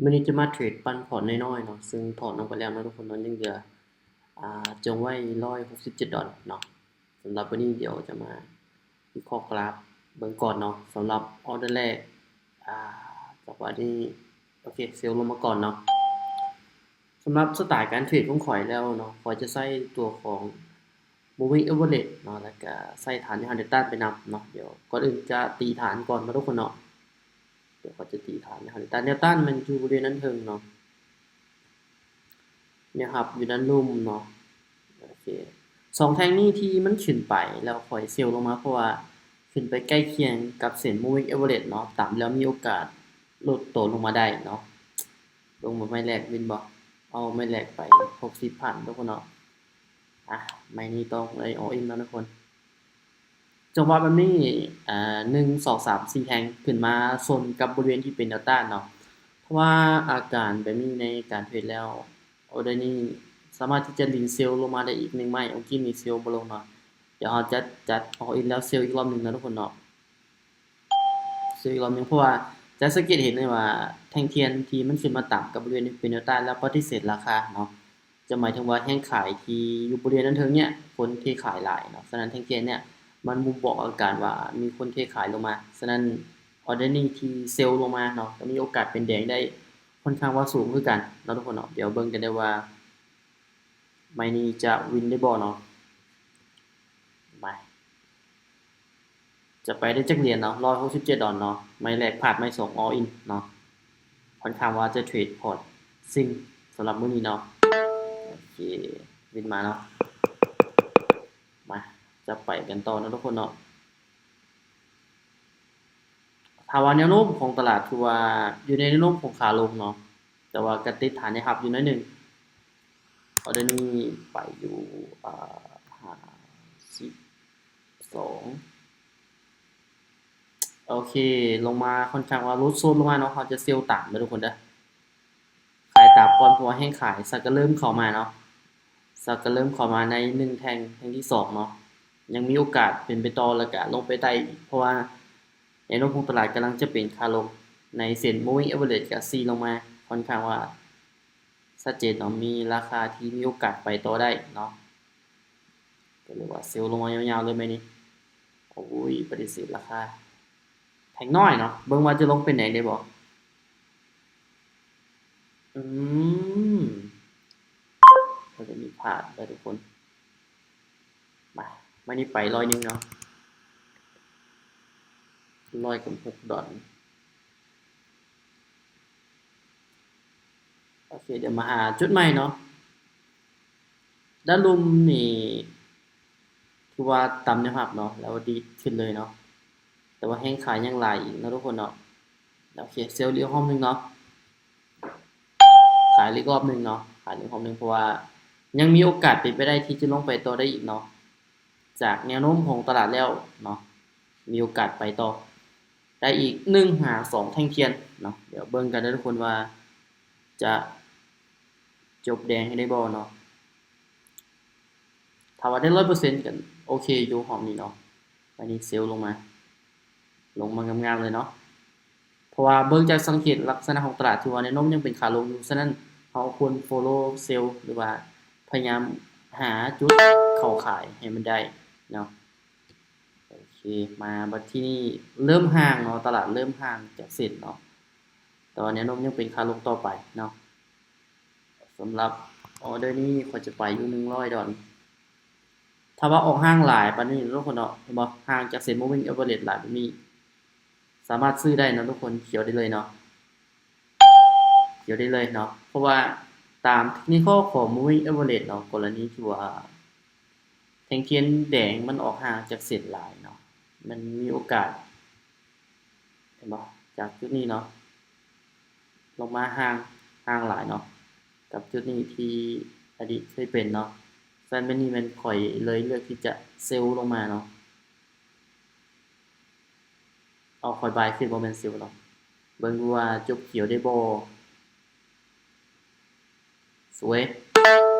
ມື້ນີ້ຈະມາເທຣດປັນພອນນ້ອຍໆເນາະ ຊຶ່ງຖອນອອກໄປແລ້ວເນາະທຸກຄົນເນາະ ຍັງເຫຼືອ ອ່າ ຈົ່ງໄວ້ຮ້ອຍຫົກສິບເຈັດດອນເນາະ. ສຳລັບມື້ນີ້ດຽວຈະມາວິເຄາະກຣາຟເບິ່ງກ່ອນເນາະ. ສຳລັບອໍເດີແລກ ອ່າ ຈັງຫວະນີ້ ໂອເຄ ເຊວລົງມາກ່ອນເນາະ. ສຳລັບສະໄຕການເທຣດຂອງຂ້ອຍແລ້ວເນາະ ຂ້ອຍຈະໃຊ້ຕົວຂອງ moving average ເນາະ ແລ້ວກະໃຊ້ຖານແນວຮັບແນວຕ້ານໄປນຳເນາະ. ດຽວກ່ອນອື່ນຈະຕີຖານກ່ອນເນາະທຸກຄົນເນາະ. ດຽວຂ້ອຍຈະຕີຖານແນວຮັບແນວຕ້ານ ແນວຕ້ານແມ່ນຢູ່ບໍລິເວນດ້ານເທິງເນາະ ແນວຮັບຢູ່ດ້ານລຸ່ມເນາະ. ໂອເຄ ສອງແທ່ງນີ້ທີ່ມັນຂຶ້ນໄປແລ້ວຂ້ອຍເຊວລົງມາ ເພາະວ່າຂຶ້ນໄປໃກ້ຄຽງກັບເສັ້ນ moving average ເນາະ ຕຳແລ້ວມີໂອກາດຫຼຸດໂຕລົງມາໄດ້ເນາະ. ເບິ່ງວ່າໄມ້ແລກວິນບໍ່? ເອົາໄມ້ແລກໄປຫົກສິບພັນທຸກຄົນເນາະ. ອ່ະ ໄມ້ນີ້ຕ້ອງໄດ້ all in ແລ້ວທຸກຄົນ. ຈັງຫວະແບບນີ້ ອ່າ ໜຶ່ງ ສອງ ສາມ ສີ່ແທ່ງຂຶ້ນມາຊົນກັບບໍລິເວນທີ່ເປັນແນວຕ້ານເນາະ. ຖ້າວ່າອາການແບບນີ້ໃນການເທຣດແລ້ວ ອໍເດີນີ້ສາມາດທີ່ຈະລີນເຊວລົງມາໄດ້ອີກໜຶ່ງໄມ້. ເມື່ອກີ້ນີ້ເຊວບໍ່ລົງເນາະ. ດຽວເຮົາຈະຈັດ all in ແລ້ວເຊວອີກລອບໜຶ່ງເນາະທຸກຄົນເນາະ. ຊື້ອີກລອບໜຶ່ງ ເພາະວ່າຈະສັງເກດເຫັນໄດ້ວ່າແທ່ງທຽນທີ່ມັນຂຶ້ນມາຕຳກັບບໍລິເວນທີ່ເປັນແນວຕ້ານແລ້ວປະຕິເສດລາຄາເນາະ ຈະໝາຍເຖິງວ່າແຮງຂາຍທີ່ຢູ່ບໍລິເວນນັ້ນເທິງເນີ້ຍ ຄົນເທຂາຍຫຼາຍເນາະ. ສະນັ້ນແທ່ງທຽນເນີ້ຍມັນບົ່ງບອກອາການວ່າມີຄົນເທຂາຍລົງມາ. ສະນັ້ນອໍເດີນີ້ທີ່ເຊວລົງມາເນາະ ກໍມີໂອກາດເປັນແດງໄດ້ຄ່ອນຂ້າງວ່າສູງຄືກັນເນາະທຸກຄົນເນາະ. ດຽວເບິ່ງກັນເດີ້ວ່າໄມ້ນີ້ຈະວິນໄດ້ບໍ່ເນາະ. ໄປ ຈະໄປໄດ້ຈັກຫຼຽນເນາະ ຮ້ອຍຫົກສິບເຈັດດອນເນາະ. ໄມ້ແລກພາດ ໄມ້ສອງ all in ເນາະ. ຂ້ອນຂ້າງວ່າຈະເທຣດພອດຊິງສຳລັບມື້ນີ້ເນາະ. ໂອເຄ ວິນມາເນາະ. ມາ ຈະໄປກັນຕໍ່ເນາະທຸກຄົນເນາະ. ຖ້າວ່າແນວໂນ້ມຂອງຕະຫຼາດຖືວ່າຢູ່ໃນແນວໂນ້ມຂອງຂາລົງເນາະ ແຕ່ວ່າກໍຕິດຖານແນວຮັບຢູ່ໜ້ອຍໜຶ່ງ. ອໍເດີນີ້ໄປຢູ່ ອ່າ ຫ້າສິບສອງ ໂອເຄ ລົງມາຄ່ອນຂ້າງວ່າຫຼຸດໂຊນລົງມາເນາະ. ເຮົາຈະເຊວຕາມເດີ້ທຸກຄົນເດີ້ ຂາຍຕາມກ່ອນ ເພາະວ່າແຮງຂາຍຊັກກະເລີ່ມເຂົ້າມາເນາະ ຊັກກະເລີ່ມເຂົ້າມາໃນໜຶ່ງແທ່ງ ແທ່ງທີສອງເນາະ. ຍັງມີໂອກາດເປັນໄປຕໍ່ ແລ້ວກະລົງໄປໄຕ່ອີກ ເພາະວ່າແນວໂນ້ມຂອງຕະຫຼາດກຳລັງຈະເປັນຂາລົງ. ໃນເສັ້ນ moving average ກະຊີ້ລົງມາ ຄ່ອນຂ້າງວ່າຊັດເຈນເນາະ ມີລາຄາທີ່ມີໂອກາດໄປຕໍ່ໄດ້ເນາະ. ກໍເລີຍວ່າເຊວລົງມາຍາວໆເລີຍໄມ້ນີ້. ໂອ້ຍ ປະຕິເສດລາຄາ ແທ່ງນ້ອຍເນາະ. ເບິ່ງວ່າຈະລົງເປັນແດງໄດ້ບໍ່? ອືມ ເຮົາຈະມີພາດໄດ້ທຸກຄົນ. ມາ ໄມ້ນີ້ໄປຮ້ອຍໜຶ່ງເນາະ ຮ້ອຍກັບຫົກດອນ. ໂອເຄ ດຽວມາຫາຈຸດໃໝ່ເນາະ. ດ້ານລຸ່ມນີ້ຖືວ່າຕຳແນວຮັບເນາະ ແລ້ວດີດຂຶ້ນເລີຍເນາະ ແຕ່ວ່າແຮງຂາຍຍັງຫຼາຍອີກເນາະທຸກຄົນເນາະ. ໂອເຄ ເຊວອີກຮອບໜຶ່ງເນາະ ຂາຍອີກຮອບໜຶ່ງເນາະ ຂາຍອີກຮອບໜຶ່ງ ເພາະວ່າຍັງມີໂອກາດເປັນໄປໄດ້ທີ່ຈະລົງໄປຕໍ່ໄດ້ອີກເນາະ. ຈາກແນວໂນ້ມຂອງຕະຫຼາດແລ້ວເນາະ ມີໂອກາດໄປຕໍ່ໄດ້ອີກໜຶ່ງຫາສອງແທ່ງທຽນເນາະ. ດຽວເບິ່ງກັນເດີ້ທຸກຄົນວ່າຈະຈົບແດງໃຫ້ໄດ້ບໍ່ເນາະ. ຖ້າວ່າໄດ້ຮ້ອຍເປີເຊັນກໍໂອເຄຢູ່ຮອບນີ້ເນາະ. ອັນນີ້ເຊວລົງມາ ລົງມາງາມໆເລີຍເນາະ. ເພາະວ່າເບິ່ງຈາກສັງເກດລັກສະນະຂອງຕະຫຼາດ ຖືວ່າແນວໂນ້ມຍັງເປັນຂາລົງຢູ່, ສະນັ້ນເຮົາຄວນ follow sell ຫຼືວ່າພະຍາຍາມຫາຈຸດເຂົ້າຂາຍໃຫ້ມັນໄດ້ເນາະ. ໂອເຄ ມາບັດທີນີ້ເລີ່ມຫ່າງເນາະ, ຕະຫຼາດເລີ່ມຫ່າງຈາກເສັ້ນເນາະ, ແຕ່ວ່າແນວໂນ້ມຍັງເປັນຂາລົງຕໍ່ໄປເນາະ. ສຳລັບອໍເດີນີ້ຂ້ອຍຈະໄປຢູ່ໜຶ່ງຮ້ອຍດອນ. ຖ້າວ່າອອກຫ່າງຫຼາຍປານນີ້ເນາະ ທຸກຄົນເນາະ, ເຫັນບໍ່? ຫ່າງຈາກເສັ້ນ moving average ຫຼາຍແບບນີ້ ສາມາດຊື້ໄດ້ເນາະທຸກຄົນ, ຂຽວໄດ້ເລີຍເນາະ, ຂຽວໄດ້ເລີຍເນາະ. ເພາະວ່າຕາມ technical ຂອງ moving average ເນາະ, ກໍລະນີທີ່ວ່າແທ່ງທຽນແດງມັນອອກຫ່າງຈາກເສັ້ນຫຼາຍເນາະ, ມັນມີໂອກາດ ເຫັນບໍ່? ຈາກຈຸດນີ້ເນາະ ລົງມາຫ່າງ ຫ່າງຫຼາຍເນາະ ກັບຈຸດນີ້ທີ່ອະດີດເຄີຍເປັນເນາະ. ສະນັ້ນແມ່ນນີ້ແມ່ນຂ້ອຍເລີຍເລືອກທີ່ຈະ sell ລົງມາເນາະ. ເອົາ ຂ້ອຍ buy ຂຶ້ນ ບໍ່ແມ່ນ sell ເນາະ. ເບິ່ງດູວ່າຈົບຂຽວໄດ້ບໍ່. ສວຍ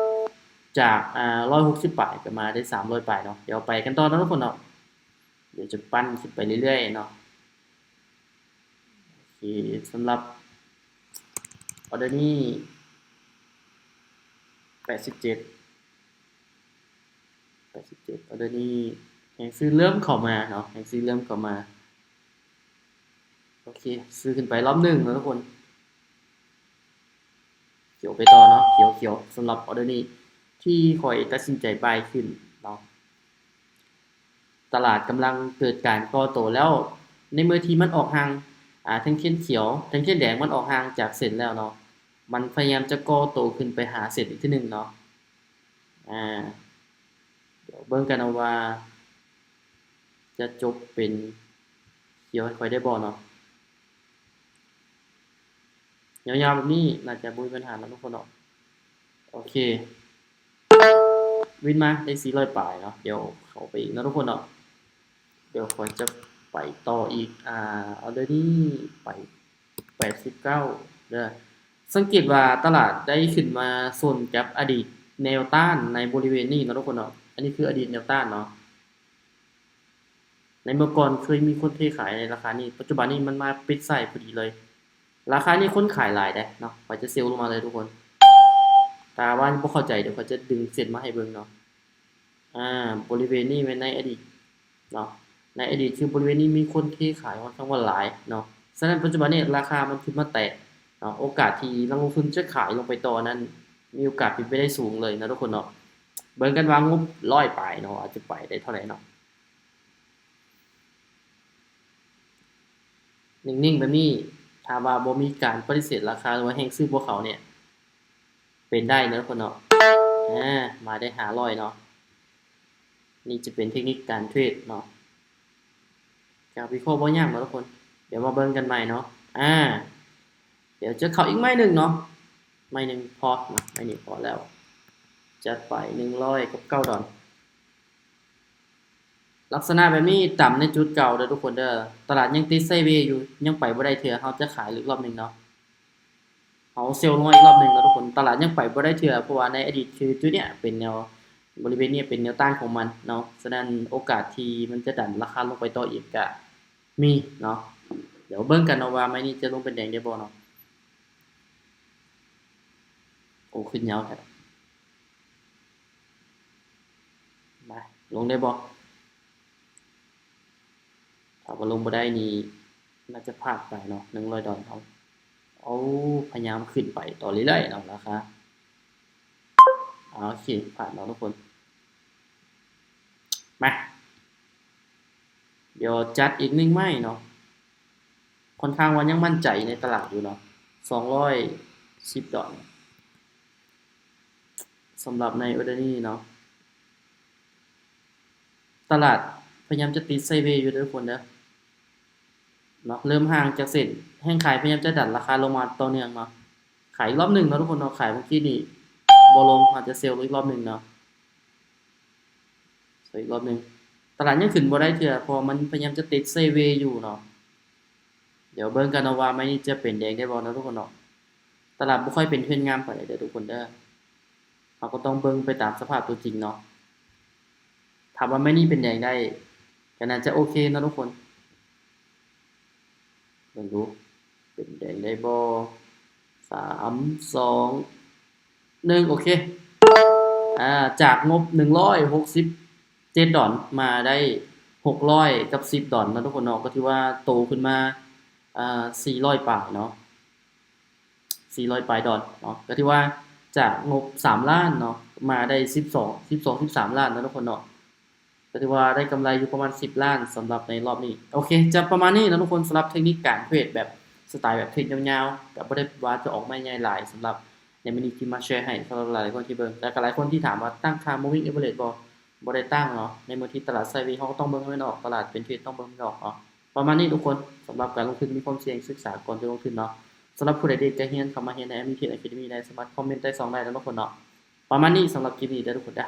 ຈາກ ອ່າ ຮ້ອຍຫົກສິບປາຍ ກໍມາໄດ້ສາມຮ້ອຍປາຍເນາະ. ດຽວໄປກັນຕໍ່ເນາະທຸກຄົນເນາະ, ດຽວຈະປັ່ນຂຶ້ນໄປເລື້ອຍໆເນາະ. ໂອເຄ ສຳລັບ ອອເດີນີ້ ແປດສິບເຈັດ ແປດສິບເຈັດ ອອເດີນີ້ແຮງຊື້ເລີ່ມເຂົ້າມາເນາະ ແຮງຊື້ເລີ່ມເຂົ້າມາ. ໂອເຄ ຊື້ຂຶ້ນໄປລອບໜຶ່ງເນາະທຸກຄົນ ຂຽວໄປຕໍ່ເນາະ ຂຽວໆ ສຳລັບອອເດີນີ້ທີ່ຂ້ອຍຕັດສິນໃຈບາຍຂຶ້ນເນາະ. ຕະຫຼາດກຳລັງເກີດການກໍ່ໂຕແລ້ວ ໃນເມື່ອທີ່ມັນອອກຫ່າງ ອາ ແທ່ງຂຽນຂຽວ ແທ່ງຂຽນແດງມັນອອກຫ່າງຈາກເສັ້ນແລ້ວເນາະ ມັນພະຍາຍາມຈະກໍ່ໂຕຂຶ້ນໄປຫາເສັ້ນອີກເທື່ອໜຶ່ງເນາະ. ອາ ດຽວເບິ່ງກັນເອົາວ່າຈະຈົບເປັນຂຽວໃຫ້ຂ້ອຍໄດ້ບໍ່ເນາະ. ຍາວໆແບບນີ້ໜ້າຈະບໍ່ມີບັນຫາເນາະທຸກຄົນເນາະ. ໂອເຄ ວິນມາໄດ້ສີ່ຮ້ອຍປາຍເນາະ. ດຽວເຂົ້າໄປອີກເນາະທຸກຄົນເນາະ. ດຽວຂ້ອຍຈະໄປຕໍ່ອີກ ອາ ອອເດີນີ້ໄປແປດສິບເກົ້າເດີ. ສັງເກດວ່າຕະຫຼາດໄດ້ຂຶ້ນມາຊົນກັບອະດີດແນວຕ້ານໃນບໍລິເວນນີ້ເນາະທຸກຄົນເນາະ. ອັນນີ້ຄືອະດີດແນວຕ້ານເນາະ. ໃນເມື່ອກ່ອນເຄີຍມີຄົນເທຂາຍໃນລາຄານີ້ ປັດຈຸບັນນີ້ມັນມາປິດໃສ່ພໍດີເລີຍ. ລາຄານີ້ຄົນຂາຍຫຼາຍເດ້ເນາະ ຂ້ອຍຈະເຊວລົງມາເລີຍທຸກຄົນ. ຖ້າວ່າບໍ່ເຂົ້າໃຈ ດຽວຂ້ອຍຈະດຶງເສັ້ນມາໃຫ້ເບິ່ງເນາະ. ອາ ບໍລິເວນນີ້ແມ່ນໃນອະດີດເນາະ ໃນອະດີດຄືບໍລິເວນນີ້ມີຄົນເທຂາຍຂ້ອນຂ້າງວ່າຫຼາຍເນາະ. ສະນັ້ນປັດຈຸບັນນີ້ລາຄາມັນຂຶ້ນມາແຕະເນາະ ໂອກາດທີ່ນັກລົງທຶນຈະຂາຍລົງໄປຕໍ່ນັ້ນ ມີໂອກາດເປັນໄປໄດ້ສູງເລີຍເນາະທຸກຄົນເນາະ. ເບິ່ງກັນວ່າງົບຮ້ອຍປາຍເນາະ ອາດຈະໄປໄດ້ເທົ່າໃດເນາະ. ນິ່ງໆແບບນີ້ ຖ້າວ່າບໍ່ມີການປະຕິເສດລາຄາ ຫຼືວ່າແຮງຊື້ບໍ່ເຂົ້ານີ້ ເປັນໄດ້ເນາະທຸກຄົນເນາະ. ອາ ມາໄດ້ຫ້າຮ້ອຍເນາະ. ນີ້ຈະເປັນເທັກນິກການເທຣດເນາະ ການວິເຄາະບໍ່ຍາກເນາະທຸກຄົນ. ດຽວມາເບິ່ງກັນໃໝ່ເນາະ. ອາ ດຽວຈະເຂົ້າອີກໄມ້ໜຶ່ງເນາະ ໄມ້ໜຶ່ງພໍເນາະ ໄມ້ນີ້ພໍແລ້ວ. ຈັດໄປໜຶ່ງຮ້ອຍກັບເກົ້າດອນ. ລັກສະນະແບບນີ້ຕຳໃນຈຸດເກົ່າເດີທຸກຄົນເດີ. ຕະຫຼາດຍັງຕິດໄຊເວຢູ່ ຍັງໄປບໍ່ໄດ້ເທື່ອ ເຮົາຈະຂາຍອີກລອບໜຶ່ງເນາະ. ເຮົາເຊວລົງມາອີກລອບໜຶ່ງເນາະທຸກຄົນ. ຕະຫຼາດຍັງໄປບໍ່ໄດ້ເທື່ອ ເພາະວ່າໃນອະດີດຄືຈຸດເນີ້ຍເປັນແນວ ບໍລິເວນນີ້ເປັນແນວຕ້ານຂອງມັນເນາະ. ສະນັ້ນໂອກາດທີ່ມັນຈະດັນລາຄາລົງໄປຕໍ່ອີກກະມີເນາະ. ດຽວເບິ່ງກັນເນາະວ່າໄມ້ນີ້ຈະລົງເປັນແດງໄດ້ບໍ່ເນາະ. ໂອ້ ຂຶ້ນຍາວແທ້. ມາ ລົງໄດ້ບໍ່? ຖ້າວ່າລົງບໍ່ໄດ້ນີ້ ໜ້າຈະພາດໄປເນາະ ໜຶ່ງຮ້ອຍດອນເຮົາ. ໂອ້ ພະຍາຍາມຂຶ້ນໄປຕໍ່ເລື້ອຍໆເນາະ ລາຄາ. ໂອເຄ ພາດເນາະທຸກຄົນ. ມາ ດຽວຈັດອີກໜຶ່ງໄມ້ເນາະ. ຂ້ອນຂ້າງວ່າຍັງໝັ້ນໃຈໃນຕະຫຼາດຢູ່ເນາະ ສອງຮ້ອຍສິບດອນ. ສຳລັບໃນອອເດີນີ້ເນາະ ຕະຫຼາດພະຍາຍາມຈະຕິດໄຊເວຢູ່ເດີທຸກຄົນເດີເນາະ. ເລີ່ມຫ່າງຈາກເສັ້ນ ແຮງຂາຍພະຍາຍາມຈະດັນລາຄາລົງມາຕໍ່ເນື່ອງເນາະ. ຂາຍອີກລອບໜຶ່ງເນາະທຸກຄົນເນາະ. ຂາຍເມື່ອກີ້ນີ້ບໍ່ລົງ ອາດຈະເຊວລົງອີກລອບໜຶ່ງເນາະ. ເຊວອີກລອບໜຶ່ງ. ຕະຫຼາດຍັງຂຶ້ນບໍ່ໄດ້ເທື່ອ ເພາະວ່າມັນພະຍາຍາມຈະຕິດໄຊເວຢູ່ເນາະ. ດຽວເບິ່ງກັນເນາະວ່າໄມ້ນີ້ຈະເປັນແດງໄດ້ບໍ່ເນາະທຸກຄົນເນາະ. ຕະຫຼາດບໍ່ຄ່ອຍເປັນເທຣນງາມປານໃດເດີທຸກຄົນເດີ. ເຮົາກໍຕ້ອງເບິ່ງໄປຕາມສະພາບຕົວຈິງເນາະ. ຖ້າວ່າໄມ້ນີ້ເປັນແດງໄດ້ ກໍໜ້າຈະໂອເຄເນາະທຸກຄົນ. ເບິ່ງດູ ເປັນແດງໄດ້ບໍ່? ສາມ ສອງ ໜຶ່ງ ໂອເຄ. ອາ ຈາກງົບໜຶ່ງຮ້ອຍຫົກສິບເຈັດດອນ ມາໄດ້ຫົກຮ້ອຍກັບສິບດອນເນາະທຸກຄົນເນາະ. ກໍຖືວ່າໂຕຂຶ້ນມາ ອາ ສີ່ຮ້ອຍປາຍເນາະ. ສີ່ຮ້ອຍປາຍດອນເນາະ. ກໍຖືວ່າຈາກງົບສາມລ້ານເນາະ ມາໄດ້ສິບສອງ ສິບສອງ ສິບສາມລ້ານເນາະທຸກຄົນເນາະ. ກໍຖືວ່າໄດ້ກຳໄລຢູ່ປະມານສິບລ້ານສຳລັບໃນລອບນີ້. ໂອເຄ ຈະປະມານນີ້ເນາະທຸກຄົນ ສຳລັບເທັກນິກການເທຣດແບບສະໄຕແບບເທຣດຍາວໆ. ກໍບໍ່ໄດ້ວ່າຈະອອກໄມ້ໃຫຍ່ຫຼາຍສຳລັບໃນມື້ນີ້ທີ່ມາແຊໃຫ້ສຳລັບຫຼາຍໆຄົນທີ່ເບິ່ງ ແລ້ວກໍຫຼາຍຄົນທີ່ຖາມວ່າຕັ້ງຄ່າ moving average ບໍ່? ບໍ່ໄດ້ຕັ້ງເນາະ. ໃນມື້ທີ່ຕະຫຼາດໄຊເວ ເຮົາກໍຕ້ອງເບິ່ງໃຫ້ມັນອອກ ຕະຫຼາດເປັນເທຣດຕ້ອງເບິ່ງໃຫ້ມັນອອກເນາະ. ປະມານນີ້ທຸກຄົນ ສຳລັບການລົງທຶນມີຄວາມສ່ຽງ ສຶກສາກ່ອນຈະລົງທຶນເນາະ. ສຳລັບຜູ້ໃດທີ່ຢາກຮຽນ ເຂົ້າມາຮຽນໃນ MT Academy ໄດ້ ສາມາດຄອມເມັນໃຕ້ຊ່ອງໄດ້ເນາະທຸກຄົນເນາະ. ປະມານນີ້ສຳລັບຄລິບນີ້ເດີທຸກຄົນເດີ.